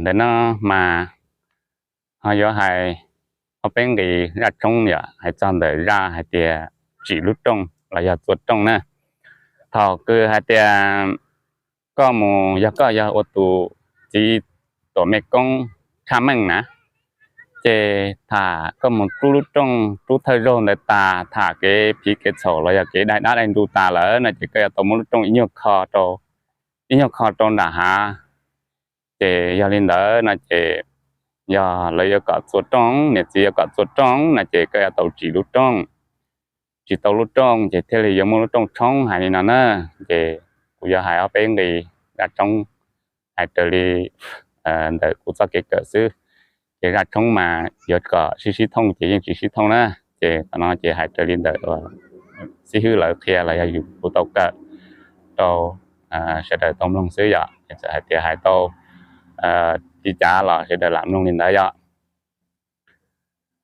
Ntawm no mas ho yuav hais ob peb nqis zaj tshoob yom, hais txog ntawm zaj hais tias tsim lub rooj los yog txua rooj na. Thaum kws hais tias koj mus, yog koj yog ua tus txiv tuam mej koob tshaj meej na, ces tham koj mus rub lub rooj, rub thawj zaug ntawd tas, tham kev phiv kev txhaum los yog kev dai dab dai ntu tas lawm no ces koj yuav tau muab lub rooj ib nyuag kho rau, ib nyuag kho rau nram hav. Ces yog li ntawd no ces yog lawv yuav kom txua rooj, niam txiv yuav kom txua rooj no ces koj yuav tau tsim lub rooj. Tsim tau lub rooj ces thiaj li yuav muaj lub rooj tshoob hais li no na. Ces kuv yuav hais ob peb nqis zaj tshoob hais raws li ntawm kuv txoj kev kawm xwb. Ces zaj tshoob mas yuav kom sib sib thooj ces yeej tsis sib thooj na. Ces qhov no ces hais raws li ntawm xib hwb lawv qhia los yog yus kuv tau kawm rau sawv daws tau mloog xwb yom. Txawm hais tias hais tau tsis cav los sawv daws lam mloog li ntawd yom.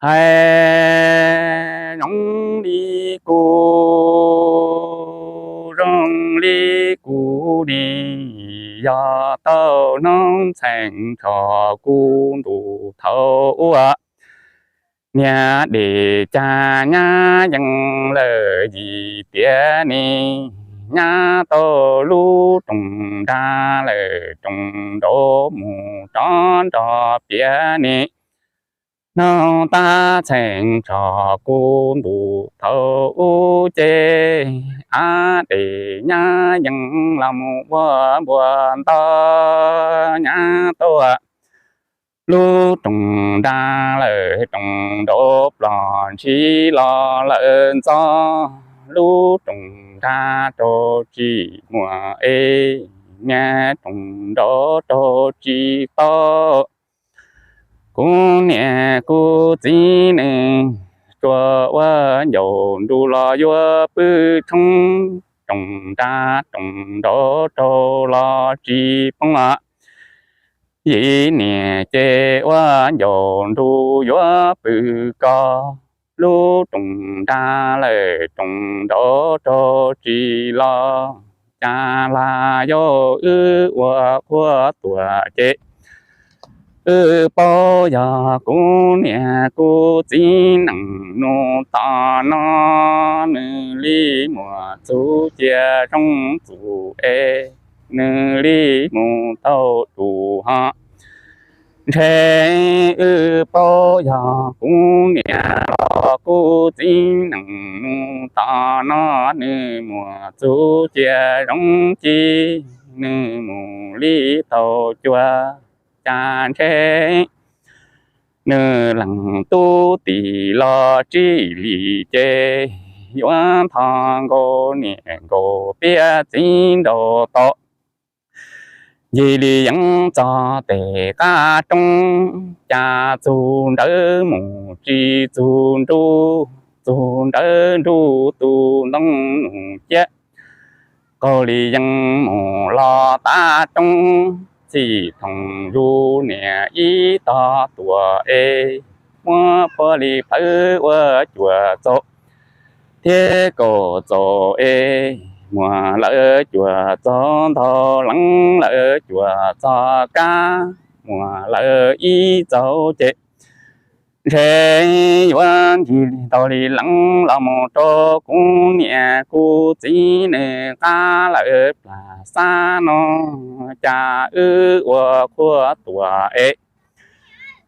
Hais zoo li kuv, zoo li kuv ni, yog tau hnub txheej nrho kuv ntuj thaum ub, niag dej cag nyab yees lawm yim tiam ni, nyab tau lub rooj nrag lawm rooj nraud mus rov nrog piav ni. Hnub tab txheej nrho kuv ntuj thaum ub ces, ab dej nyab yees los mus ua npua ntog, nyab tau lub rooj nrag lawm rooj nraud ploj ntshis los lawm ntxov, lub rooj nrag rau tsis muaj es, niag rooj nraud rau tsis tau. Kuv niam kuv txiv nws tsuas ua ncauj nruj los yuav pw tshoob, rooj nrag rooj nraud rau los tsis poob os. Yim niam ces ua ncauj nruj yuav pw koj, lub rooj nrag lawm rooj nraud rau tsis los, cas lam yog wb ua qhua tuam ces. Wb paub yog kuv niam kuv txiv neej hnub tom no, nws li muaj txuj cia zoo txuj es, nws li mus tau tus ho ntshe. Wb paub yog kuv niam los kuv txiv neej hnub tom no, nws muaj txuj cia zoo ci, nws mus li tau cuag cas ntshe. Nws leej tub tim los tsis lim ces, yuav ntog nkaus niam nkaus piab txiv nraud tau. Ncig li yeeb txog tes qab roob, cas txug nrawv mus tsis txug nruj, txug nrawv nruj tus ntoo nus ciab. Qaug li yeeb mus los tav roob, Txhim Thoom zus niam ib tog tuam es, muab phua li plawv ua cuam txaus thiab kaum txaus es, muab lawv cuam txaus ntau leej, lawv cuam txaus kab, muab lawv ib txaus ces, ntshe yuav ncig tau li leej los mus rau kuv niam kuv txiv nws qab lawm plas xab no, cas wb ua qhua tuam es.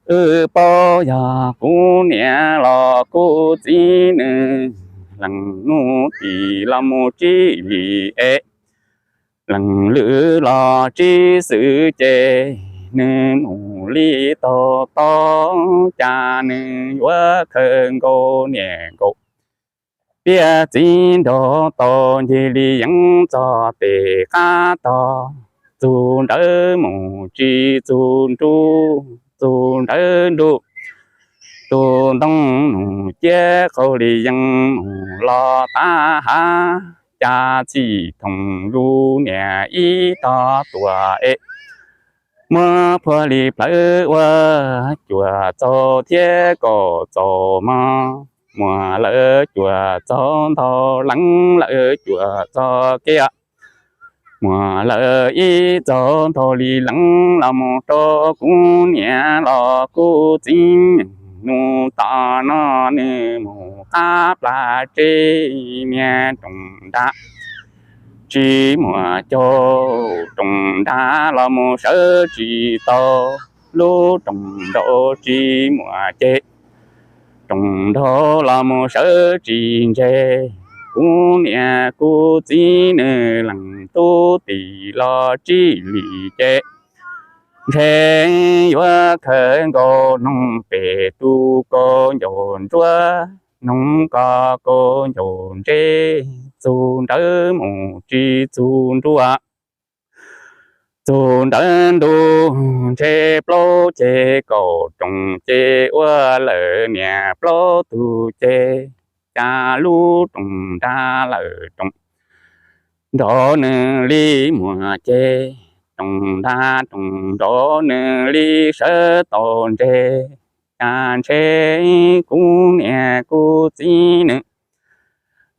Wb paub yog kuv niam los kuv txiv nws leej hnub tim los mus tsis lim es, leej lwm los tsis xwm ces, nws mus li tau tau, cas nws yuav khaws nkaus niam nkaus piab txiv nraud tau. Ncig li yeeb txog tes qab tog, txug nrawv mus tsis txug nruj, txug nrawv nruj tus ntoo nus ciab. Qaug li yeeb mus los tav hav, cas Txhim Thoom zus niam ib tog tuam es, muab phua li plawv ua cuam txaus thiab kaum txaus mog, muab lawv cuam txaus ntau leej, lawv cuam txaus kiag. Muaj lawm ib txog nthos li lees los mus rau kuv niam los kuv txiv, nws hnub tom no nws mus qab plas tsev, niag rooj nrab tsis muaj caug, rooj nrab los mus sawv tsis tau, lub rooj nrau tsis muaj ceg, rooj nrau los mus sawv tsis ntseg. Kuv niam kuv txiv nws lees tub tim los tsib lim ces, ntshe yuav khaws nkaus noog pem tus kaus ncaug ntsuab, noog ko kaus ncaug ntse, txug nrawv mus tsis txug nruab, txug nrawv ntuj ntshe plaub ceg kaum rooj ces ua lawm niam plaub tug ceg, cas lub rooj nrab lawm rooj nrau nws li muaj ceg, rooj nrab rooj nrau nws li sawv tau ntseg, cas ntshe kuv niam kuv txiv nws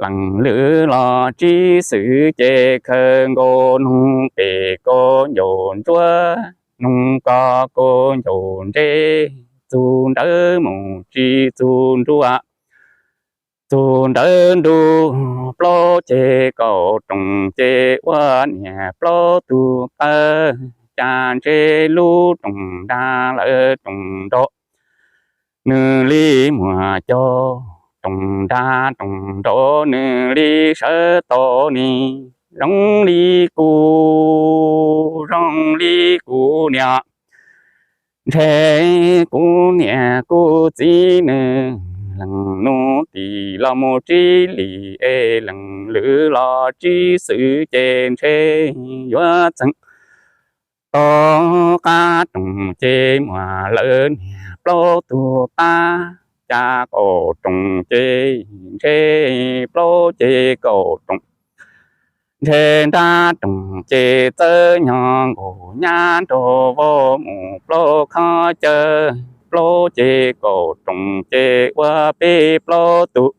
lees lwm los tsib xwm ces khaws nkaus noog pem kaus ncaug ntsuab, noog ko kaus ncaug ntse, txug nrawv mus tsis txug nruab, txug nrawv ntuj plaub ceg kaum rooj ces ua niam plaub tug tawb, cas ntshe lub rooj nrab lawm rooj nrau nws li muaj caug, rooj nrab rooj nrau nws li sawv tau ni, zoo li kuv, zoo li kuv niam. Ntshe kuv niam kuv txiv nws lees hnub tim los mus tsib lim es lees lwm los tsib xwm ces ntshe yuav txeeg tau qab rooj ces muaj lawm niam plaub tug tawb, cas kaum rooj ces ntshe plaub ceg kaum rooj, ntshe nrab rooj ces txawb nyo nkaus nyab nraug vauv mus plaub qhov chaw, plaub ceg kaum rooj ces ua peb plaub tug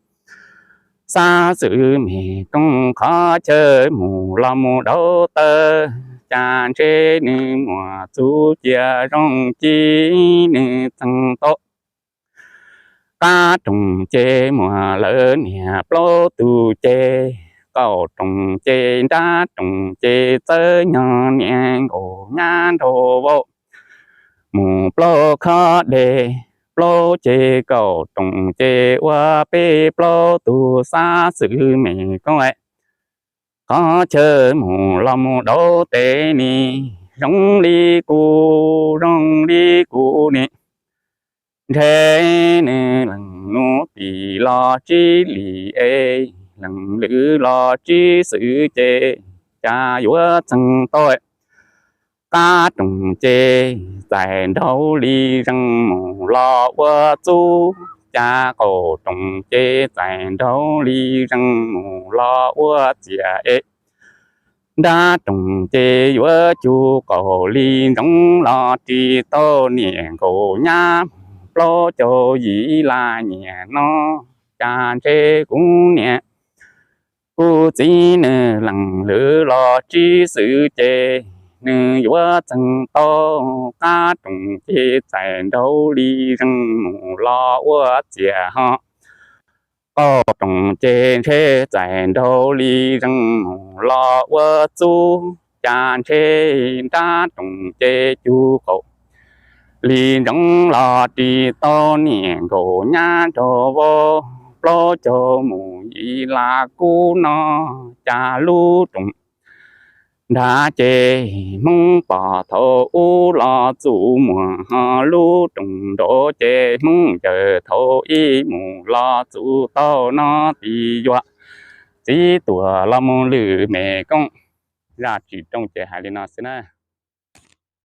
xab xwm me koob qhov chaw mus los mus dauv taw, cas ntshe nws muaj txuj cia zoo ci nws txeeg tau qab rooj ces muaj lawm niam plaub tug ceg, kaum rooj ces nrab rooj ces txawb nyo niam nkaus nyab nraug vauv mus plaub qhov dej, plaub ceg kaum rooj ces ua peb plaub tug xab xwm me koob qhov chaw mus los mus dauv tes ni, zoo li kuv, zoo li kuv ni. Ntshe nws lees hnub tim los tsib lim es lees lwm los tsib xwm ces, cas yuav txeeg tau qab rooj ces txais nraug li zeeg mus los ua txub, cas kaum rooj ces txais nraug li zeeg mus los ua txias es, nrab rooj ces yuav cug kaum li ntsoov los ris tau niam nkaus nyab plaub caug yim laj nyiam no, cas ntshe kuv niam kuv txiv nws lees lwm los tsib xwm ces nws yuav txeeg tau qab rooj ces txais nraug li zeeg mus los ua txias ho, kaum rooj ces ntshe txais nraug li zeeg mus los ua txub, cas ntshe nrab rooj ces cug kaum li ntsoov los ris tau niam nkaus nyab nraug vauv plaub caug mus yim laj kub no, cas lub rooj nrab ces Hmoob pom thaum ub los txuj muag ho, lub rooj nrau ces Hmoob ncaws thaum ib mus los txuj tau no, tim yuav txiv tuam los mus lwm me koob. Zaj tsis rooj ces hais li no xwb na.